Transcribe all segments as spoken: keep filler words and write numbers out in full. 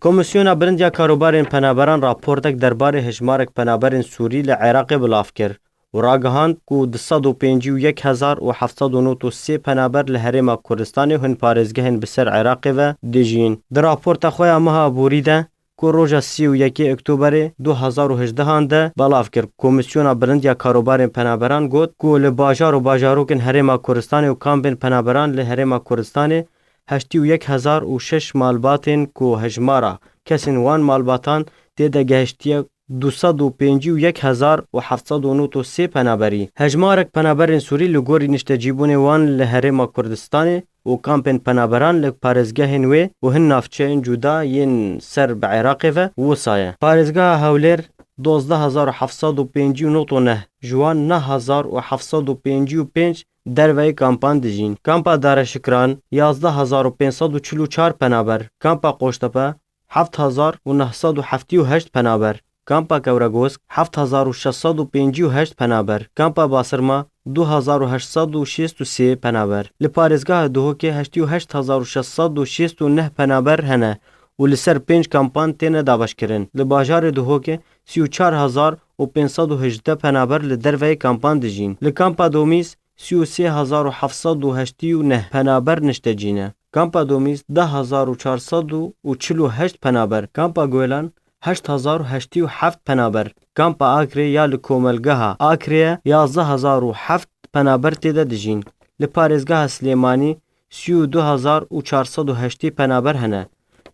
Komîsyona Bilind ya Karobarên Penaberan raportek derbarê hejmarek penaberên Sûrî li Iraqê belav kir û ragihand ku du sed û pêncî û yek hezar û heft sed û nod û sê penaber li Herêma Kurdistanê û hin parêzgehên bi ser Iraqê ve dijîn. Di raporta xwe ya meha borî de ku roja sî û yekê Oktoberê du hezar û hejdehan de belav kir, Komîsyona Bilind ya Karobarên Penaberan got ku li bajar û bajarokên Herêma Kurdistanê û kampên penaberan li Herêma Kurdistanê heştî û yek hezar û şeş malbatên ku hejmara kesên wan malbatan tê de gehiştiye du sed û pêncî û yek hezar û heft sed û nod û sê penaberî. Hejmarek penaberên Sûrî li gorî niştecîbûnê wan li Herêma Kurdistanê û kampên penaberan li parêzgehên wê û hin navçeyên cuda yên ser bi Iraqê ve wisa ye. Parêzgeha Hewlêr dozdeh hezar û heft sed û pêncî û nod û neh, ji wan neh hezar û heft sed û pêncî û pênc derveyê kampan dijîn. Kampa Dare Şikran yazdeh hezar û pênc sed û çil û çar penaber, Kampa Qoştepe heft hezar û neh sed û heftî û heşt penaber, Kampa Kewregosk heft hezar û şeş sed û pêncî û heşt penaber, Kampa Basirma du hezar û heşt sed û şêst û sê penaber. Li parêzgeha Duhokê heştî û heşt hezar û şeş sed û şêst û neh penaber hene û li ser pênc kampan têne dabeşkirin. Li bajarê Duhokê sî û çar hezar û pênc sed û hejdeh penaber li derveyê kampan dijîn. Li Kampa Domîz sî û sê hezar û heft sed û heştî û neh penaber niştecî ne. Kampa Domîz deh hezar û çar sed û çil û heşt penaber, Kampa Guelan heşt hezar û heştî û heft penaber, Kampa Akrê ya li komelgeha Akrê ye yazdeh hezar û heft penaber tê de dijîn. Li parêzgeha Silêmanî sî û du hezar û çar sed û heştê penaber hene.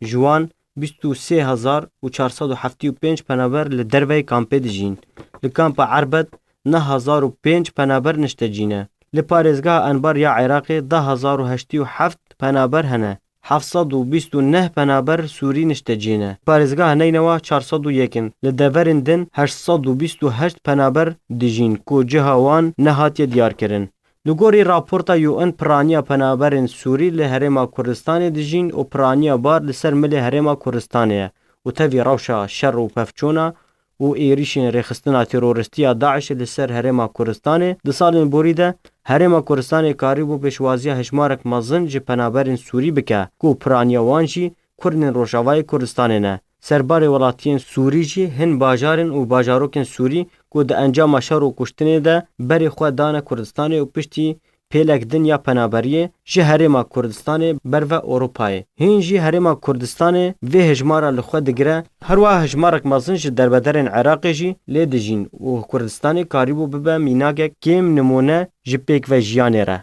Ji wan bîst û sê hezar û çar sed û heftî û pênc penaber li derveyê kampê dijîn. Li Kampa Erbet neh hezar û pênc penaber niştecî ne. Li parêzgeha Enbar ya Iraqê deh hezar û heştî û heft penaber hene. Heft sed û bîst û neh penaber Sûrî niştecî ne. Parêzgeha Neynewa çar sed û yek in. Li deverên din heşt sed û bîst û heşt penaber dijîn ku ciha wan nehatiye diyarkirin. Li gorî raporta U N, piraniya penaberên Sûrî li Herêma Kurdistanê dijîn û piraniya bar li ser milê Herêma Kurdistanê ye û tevî rewşa şer û pevçûna û êrîşên rêxistina teroristî ya DAIŞê li ser Herêma Kurdistanê di salên borî de Herêma Kurdistanê karîbû pêşwaziya hejmarek mezin ji penaberên Sûrî bike ku piraniya wan jî Kurdên Rojavayê Kurdistanê ne. Serbarê welatiyên Sûrî jî hin bajarên û bajarokên Sûrî ku di encama şer û kuştinê de berê xwe dane Kurdistanê û piştî pêlek din ya penaberiyê ji Herêma Kurdistanê berve Ewropayê. Hîn jî Herêma Kurdistanê vê hejmara li xwe digire. Herwiha hejmarek mezin ji derbederên Iraqê jî lê dijîn û Kurdistanê karîbû bibe mînakek kêm nimûne ji pêkvejiyanê re.